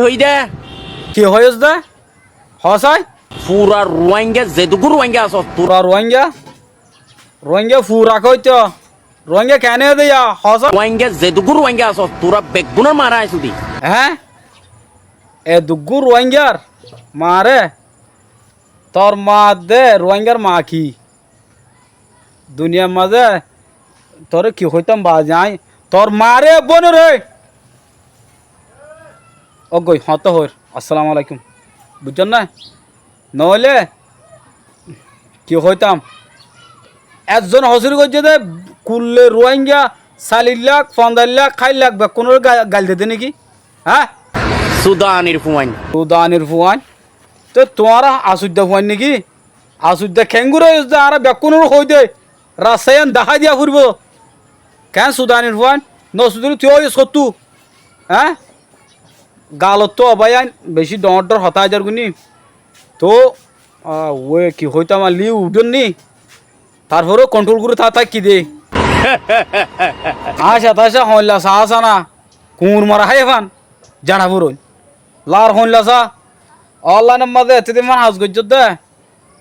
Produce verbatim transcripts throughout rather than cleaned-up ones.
Ói de. Ki hoiyós de? Hoó sai? Fura Ruáinga, zedúggur Ruáinga asó, fura Ruáinga. Ruáinga fura hoito. Ruáinga keén de ya, hoó sai? Ruáinga zedúggur Ruáinga asó, fura beggúnor maaré aññí sudi. Eé? Edúggur Ruáingar maaré? Tor maa de Ruáingar maa ki? Duniyar mazé toré ki hoitám bazi aññí? Tor maaré, bóinoré. Óggoi, hoóñtte hoóir. Assalamu alaikum. Buijjón né? Noóile ki hoitám? Ezzone hosúri goijjé dé, kulle Ruáinga, salir lak, fonzaic lak, háir lak, bekkúnoré ga-, gail de dé néki? Há? Sudanir fuain. Sudanir fuain. Te tuáñra asuidda fuain néki? Asuidda keéngorí óiyos de añára bekkúnoré hoói de, rasta yían dahái diya foribóu. Keén sudanir fuain? Nosudiri tui óiyos hottú? Eé? Galottú obáiyain bicí dhoóñr dhoóñr hotá aizar guni. Toóu, aa, uwe ki hoitám ar li uçónni? Tarforé kontról gorí tá táikki dé. Añcá tácá hoóñilla saá sána, kuñur mora háiye fán, zañça furoin. Laar hoóñilla saá, onlainor mazé ettó din fán has goijjós dé.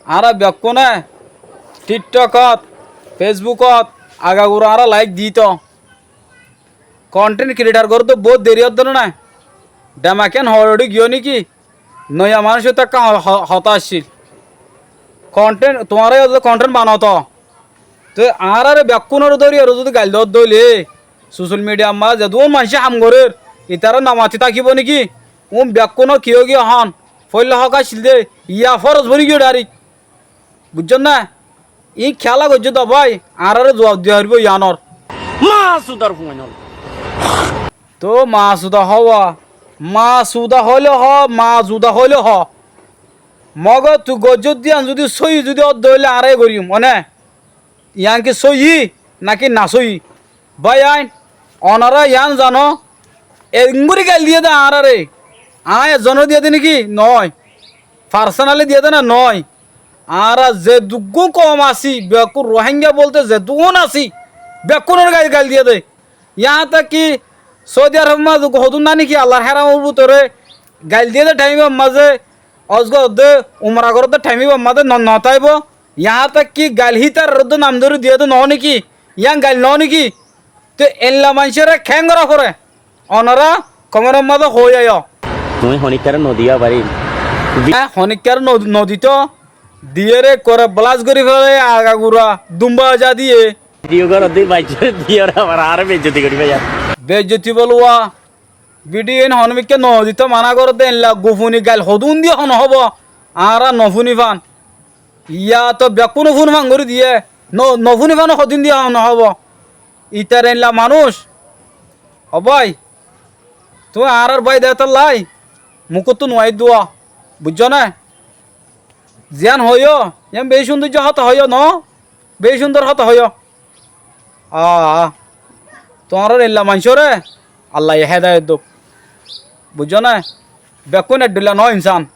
Añára bekkúne TikTokot, Facebookot agagura añára laik diíto. Kontent kiriyetar goródde boóut deri ódde né nái? Dhemakén hoçoçi giyó néki? Noiya manúic óite ekkán ho-, ho-, hotá accíl. Kontent, tuáñra yó zodi kontent banoto, te añáráre bekkúnoré dóri aró zodi gail doódde óile, sosiyal midhiyar mazé zedún maincé ham gorér, itará nomati tákibou néki? Uún bekkúnor kiyó kiyó hon, foóila hók accíl dé, yá fóros boni giyói dharik. Buijjón né? Iín kiyálla goijjó dé bái, añáráre zuab diya foribóu yiánor. Maasudar fuain ól. Toóu maasuda hoówa, maasuda hoóile hoó, maazuda hoóile hoó. Mogor tui goijjós dé yían zudi sóiyi zudi ódde óile añára yó goijjúm, one? Yián ki sóiyi náki nasóiyi? Báiyain, onorá yián zano, engorí gail diyé dé añáráre, aññí ezzonoré diyé dé néki? Noói. Farsenali diyé dé né? Noói. Añára zeduggún koum así, bekkún Ruáinga bólte zeduggún así, bekkúnoré gail, gail diyé dé. Yián tákki Sóudi Arob mazé hodún nái néki Allar héramor bútore gail diyé dé thaim ibár mazé, hós goródde, umra goródde thaim ibár mazé no-, notáibo. Yián tákki gail hítarar uddé nam dóri diyé dé noó néki? Yián gail noó néki? Te eilla maincóre keéngorá foré? Onorá komentor mazé hoói aiyó. Tuñí honíkkáre nodiyó abar. Hé, honíkkáre no-, noditó. Diyére ekkuare blast gorí félaiye agagura, dumba za diyé. Vidiyo goródde maincóre diyére abar añáre beijjoti gorí félaiye. Beijjoti boluwa. Vidiyo iín honomikká noditó maná goródde eilla gufuni gail hodún diyé hon hoóbo, añára nofúni fán. Yá toóu bekkúne fúni fán gorí diyé, no-, nofúni fán hodún diyé hon hoóbo. Itar eilla manúic. Ó bái, tuñí añárár bái de étolla mukóttu nuaidduwa, buijjó né? Ziyán hoiyó, yían bicí cúndor hotá hoiyó noó, bicí cúndor hotá hoiyó. Aa, tuáñrár eilla maincóre Allaye hédayet douk, buijjó né? Bekkún ek dhoilla noó insán.